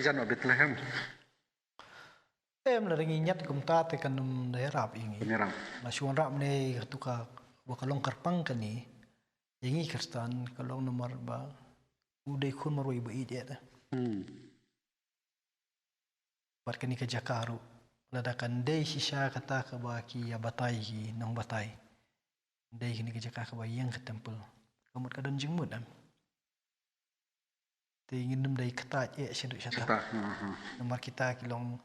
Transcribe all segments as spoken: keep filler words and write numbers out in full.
Jan ba Bethlehem. Em, lada ngi ñiad kumta te kan ym da ïarap ïa ngi. Ym ïarap. La shu wanrah mynne ïa katu ka, ba ka long kyrpang kane ïa ngi Khristan, ka long namar ba u dei khun marwei ba ïeit eh. Hmm. Bad kane ka jaka ruh, lada kan dei shisha kata kaba ki ïa batai ki nongbatai, dei kane ka jaka kaba ïeng ka temple, ka mut ka don jingmut, em. Te ngin ym dei kata eh shaduh shata. Shata, ha, ha. Namar kita ki long,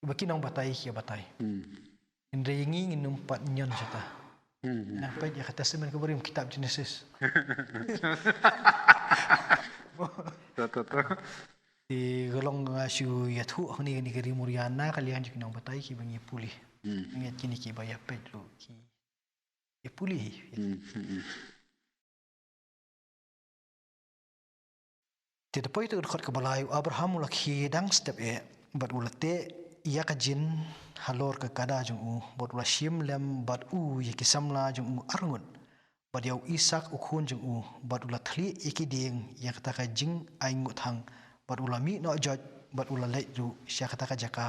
ba ki nongbatai ki ïa batai. Hmm. Hynrei ngi ngin ym pat ñion shata. Hmm, hmm. Nang peit ïa ka Testament kaba Rim, kitab Genesis. Ta, ta, ta. Te ka long nga shu ïathuh hangne, kane ka Ri Moria na ka liang jong ki nongbatai kiba ngi pule. Hmm. Ngi kine kiba ïa peit ruh ki ïa pule hi. Hmm, hmm, hmm. Te da poi ha ka dkhot kaba lai, u Abraham u la khie dang step eh, bad u la teh ïa ka jin halor ka kada jong u, bad u la shim lem bad u ïa ki samla jong u arngut, bad ïa u Isaak u khun jong u, bad u la thlieh ïa ki dieng ïa kata ka jingainguh thang, bad u la mih noh joit, bad u la leit ruh sha kata ka jaka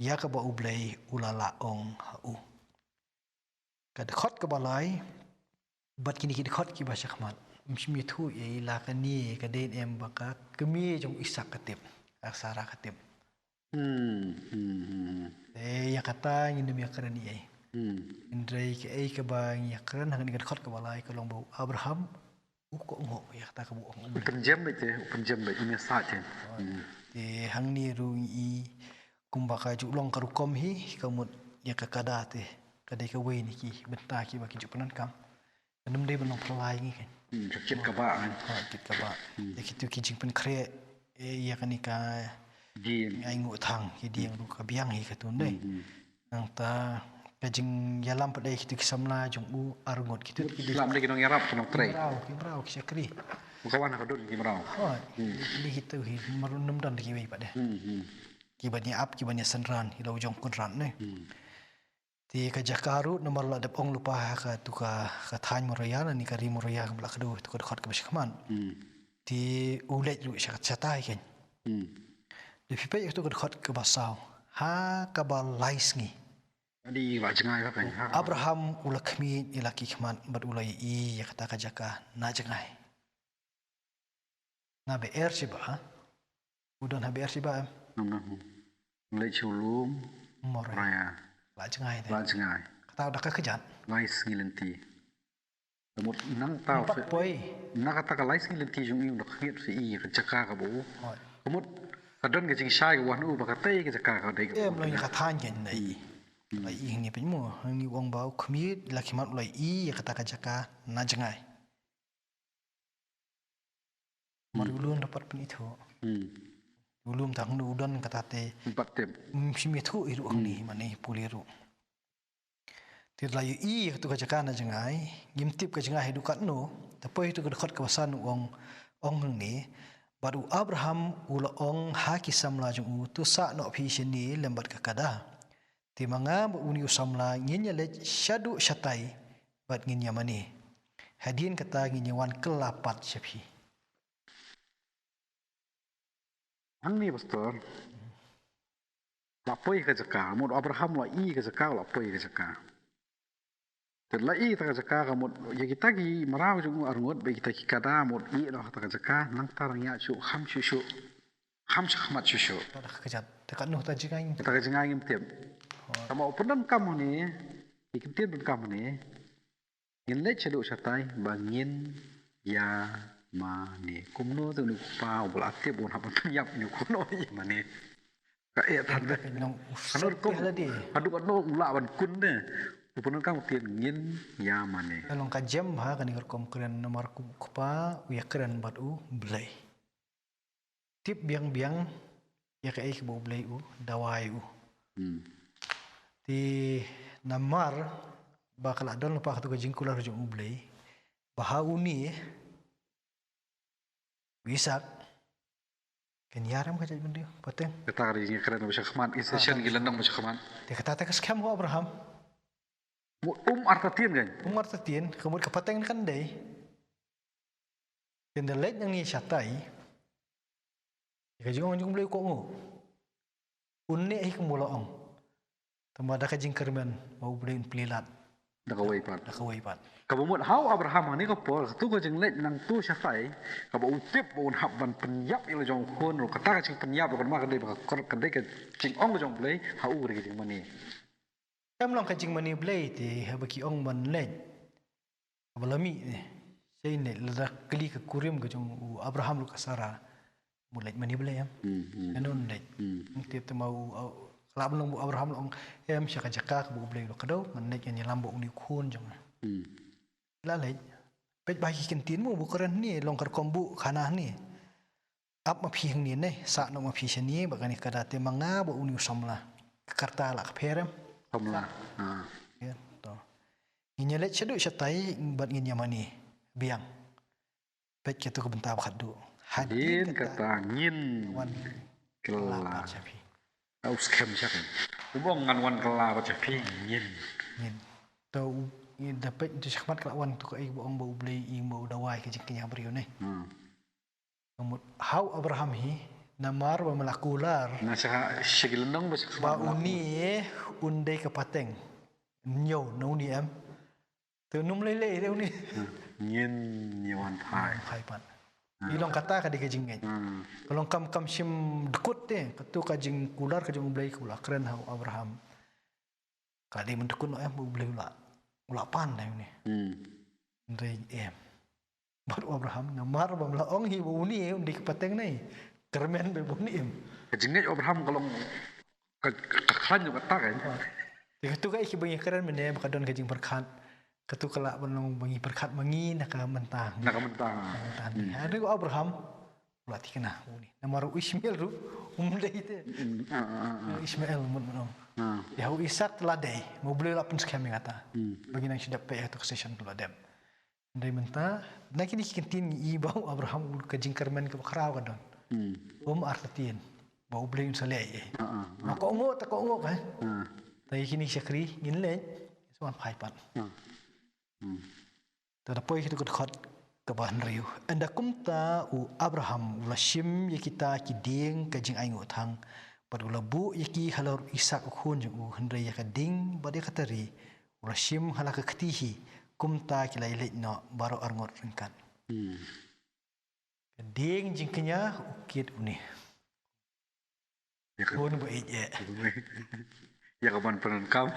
ïa kaba U Blei u la lah ong ha u. Ka dkhot kaba lai bad kine ki dkhot kiba shakhmat, ym shym ïathuh ïa i la kane ka dei ne em ba ka kmie jong u Isaak ka tip, ka Sara ka tip. Hmm, hmm, hmm, hmm. Te ïa kata ngin ym ïakren ïa i. Hmm. Hynrei kaei kaba ngi ïakren ha kane ka dkhot kaba lai ka long ba u Abraham u kohnguh ïa kata kaba u ong U Blei. U pynjem beit te, u pynjem beit, u message te. Hmm. Te hangne ruh ngi i kumba ka ju long ka rukom hi, ka mut ïa ka kada te ka dei kawei na ki bynta kiba ki ju pyndonkam. Kan ym dei ban long phylla ïa ngi, kan. Hmm, ka kit kaba, kan. Ha, kit kaba. Hmm. Ïa kitu ki jingpynkhreh, eh, ïa kane ka dieng, ainguh thang, ki dieng ruh ka biang hi katto dei. Hmm, hmm. Nangta ka jingïalam pat ïa kitu ki samla jong u arngut, kitu ki dei. Samla ki nongïarap, ki nongtrei. Ki mraw, ki mraw, ki shakri. Ka wan ha ka dur ki mraw. Ha, hmm, dei kitu hi, mar ym don da kiwei pat de. Hmm, hmm. Ki ban ïa ap, ki ban ïa synran, ïa la u jong Kynrad ne. Hmm. Te ka jaka ruh namar la dep ong lypa ha katu ka, ka thaiñ Moria, lane ka ri Moria kaba la kdew ha katu ka dkhot kaba shakhmat. Hmm. Te u leit ruh sha, shatai, kan. Hmm. Te phi peit ha katu ka dkhot kaba saw, ha kaba lai sngi. Adi la jngai ka, kan. Ha. Abraham u la khmih ïa la ki khmat bad u la ïohi ïa kata ka jaka na jngai. Na Beersheba, ha? U don ha Beersheba, em? Ngam, ngam. Leit sha u lum Moria. Moria. La jngai te. La jngai. Kata da ka kjat. Lai sngi lynti. Ka mut nangta u pat poi. Na kata ka lai sngi lynti jong i u da khmih sha i ka jaka kaba u. Hooid. Ka mut ka don ka jingshai kaba wan u ba katei ka jaka ka dei kaba. Em, long ïa ka thaiñ, kan, na i. Hmm. La i hangne pynmih, hangne u ong ba u khmih la ki khmat u la ïohi ïa kata ka jaka na jngai. Mar u lum da pat pynithuh. Hmm. U lum tang u don kata te. Pat tip. Ym shym ïathuh i ruh hangne, hmm, mane pule ruh. Te la ïohi katu ka jaka na jngai, ngim tip ka jngai haduh katno, te poi ha katu ka dkhot kaba san u ong, ong hangne, bad u Abraham u la ong ha ki samla jong u, to sah noh phi shane lem bad ka kada. Te ma nga bad une u samla ngin ïa leit shaduh shatai bad ngin ïa mane. Hadien kata ngin ïa wan kylla pat sha phi. Hangne, Pastor. La poi ka jaka, mut Abraham la ïohi ka jaka, la poi ka jaka. Te la ïohi kata ka jaka ka mut, ïa kita ki mraw jong u arngut, bad kita ki kada mut, ïohi noh kata ka jaka, nangta rang ïa shu, kham shu shu. Kham shakhmat shuh shuh. Kata ka kjat. Te katno kata ka jngai ngim tip. Kata ka jngai ngim tip. Oh. Tangba u pyndonkam hangne, i kyntien pyndonkam hangne. Ngin leit shaduh shatai ba ngin ïa mane. Kumno te une u kpa uba la tip un hap ban pynïap ïa u kumno ïa mane. Ka eh than te. Ka nong u sat haduh katno u lah ban kun te. U pyndonkam u ktien ngin ïa mane. Ka long ka jem ha kane ka rukom kren namar u kpa u ïakren bad U Blei. Tip biang biang ïa kaei kaba U Blei u dawa ïa u. Hmm. Te namar ba ka la don lypa katu ka jingkular jong U Blei ba ha une u Isaak kan ïarem ka jaitbynriew pateng. Kata ka dei jingkren ba shakhmat, i session ki lynnong ba shakhmat. Te kata te ka skhem u Abraham. Mut um artatien kan. Um artatien, ka mut ka pateng kan dei. Te ynda leit nangne shatai. Ka jingong jong U Blei u kohnguh. Un neh hi kumba u la ong. Tangba da ka jingkyrmen ba U Blei un plie lad. Da kawei pat. Da kawei pat. Kaba mut ha u Abraham ha kane ka por, kato ka jingleit nangto shatai, kaba u tip ba un hap ban pynïap ïa la jong u khun, ruh kata ka jingpynïap ruh kan ma ka dei ba ka, ka dei ka jingong ka jong U Blei ha u, ka dei ka jingmane. Kam long ka jingmane Blei te haba ki ong ban leit. Haba la mih ne. Shisha ne lada kylli ka kurim ka jong u Abraham ruh ka Sara. Mo leit mane Blei em. Hmm, hmm. Ngan ym leit. Hmm. Ngan tip te ma u, u, ka la ban long ba u Abraham la ong em sha ka jaka kaba U Blei u la kdew, ngan leit ngan ïalam bad une u khun jong nga. Hmm. La leit. Peit ba ki ktien mo ba kren ne long ka rukom buh khana ne. Ap ma phi hangne ne, sah noh ma phi shane, bad kane ka da te ma nga bad une u samla. Ka rta la ka pher em. Samla. Ha. Ya, to. Ngin ïa leit shaduh shatai bad ngin ïa mane. Biang. Peit kato ka bynta ba khatduh. Hadien kata ngin wan kylla bad sha phi. Au skhem sha kan. U bong ngan wan kylla bad sha phi ngin. Ngin. To u, ngin da peit to shakhmat ka la wan to ka ei ba ong ba U Blei ïing ba u dawai ka jingkñia briew ne. Hmm. Ka mut ha u Abraham hi, namar ba me la kular. Na sha, sha ki lynnong ba sha ba une un dei ka pateng. Ñiew, na une em. Te num lei lei, te une. Hmm. Ngin ïa wan phai. Phai pat. Hmm. I long kata ka dei ka jingngeit. Hmm. Ka long kam, kam shym dkut te, kato ka jingkular ka jong U Blei ka la kren ha u Abraham. Ka dei mynta kut noh em, U Blei u la, u la pan da une. Hmm. Hynrei em. Bad u Abraham, namar ba me la ong hi ba une, un dei ka pateng ne. Kyrmen ba une em. Ka jingngeit u Abraham ka long ka, ka, ka khlaiñ kata kan. Te kato ka ei kiba ngi kren mynne ba ka don ka jingpyrkhat. Kato ka lah ban long ba ngi pyrkhat ma ngi na ka mynta. Na ka mynta. Na ka mynta. Hmm. Hynrei u Abraham, u la thikna une. Namar u Ishmael ruh um dei te. Hmm, ah, ah, ah, ah. Ishmael mut mut ong. Ah. Ïa u Isak te la dei, ma U Blei u la pynskhem ïa kata. Hmm. Ba ngi nang shu dep peit ïa kato ka session te la dep. Hynrei mynta na kine ki ktien ngi i ba u Abraham u ka jingkyrmen kaba khraw ka don. Hmm. Um artatien ba U Blei un sa leh ïa i. Ah, ah, ah. Ma kohnguh te kohnguh ka. Ah. Te ïa kine ki shakri ngin leit, sa wan phai pat. Ah. Hmm. Te da poi kita ka dkhot kaba hynriew. Ynda kumta u Abraham u la shim ïa kita ki dieng ka jingainguh thang bad u la buh ïa ki halor u Isak u khun jong u, hynrei ïa ka ding bad ïa ka tari u la shim ha la ka kti hi. Kumta ki la ïaleit noh baroh arngut ryngkat. Hmm. Ka dieng jingkñia u kit une. Ïa ka, un ba ïeit eh. Ïa ka ban pyndonkam.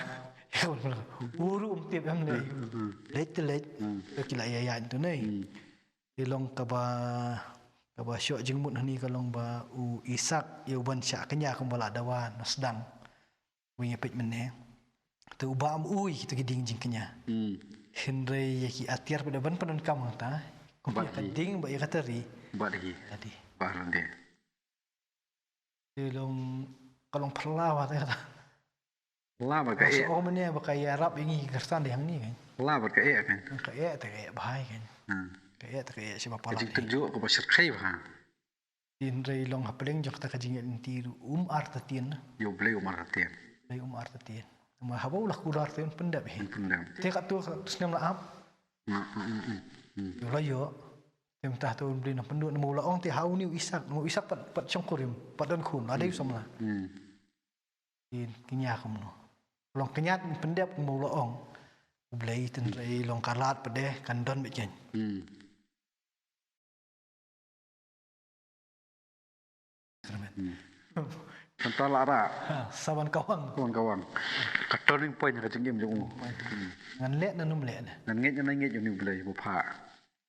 Ïa ka ban pyndonkam. U ruh um tip em ne. Hmm, hmm. Leit te leit. Hmm. Ki la ïa ïaid tu ne. Hmm. Te long kaba, kaba shoh jingmut hangne ka long ba u Isak ïa u ban shah kñia kumba la dawa na sdang. Wei ïa peit mynne. Te u bam u ïa kito ki dieng jingkñia. Hmm. Hynrei ïa ki atiar pat da ban pyndonkam hangta. Kumba ïa ka ding bad ïa ka tari. Bad hi. Bad hi. Bad hi. Te long, ka long phylla bad ïa kata. Phylla bad ka eh. Ong mynne ba ka ïarap ïa ngi ki khristan dei hangne kan. Phylla bad ka eh kan. Ka eh te ka eh bha kan. Hmm. Ka eh te ka eh shi ba phylla. Ka jingtynjuh kaba shyrkhei bha. Hynrei long hapdeng jong kata ka jingïaid lynti ruh um artatien. Ïa U Blei um artatien. Blei um artatien. Namar haba u la kular te un pyndep hi. Un pyndep. Te katto katto snem la ap. Mm, mm, mm, mm, mm. Ïa u la ïoh. Te mynta te un Blei nang pynduh namar u la ong te ha une u Isak, namar u Isak pat, pat shongkurim, pat don khun, la dei u samla. Mm. Te kñia kumno. Long kñia te pyndep kumba u la ong. U Blei te hynrei long ka lad pat de kan don beit kein. Hmm. Hmm. Tang ta la ra. Ha, sa ban kawang. Sa ban kawang. Ka turning point ka jingim jong u. Hmm. Ngan leh ne ngam leh ne. Ngan ngeit ne ngam ngeit ïa une U Blei ba phah.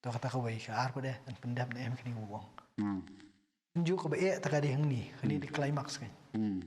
To kata kawei, ka ar pat de ngan pyndep ne em kane u ong. Hmm. Nju kaba eh ta ka dei hangne, kane dei climax kein. Hmm.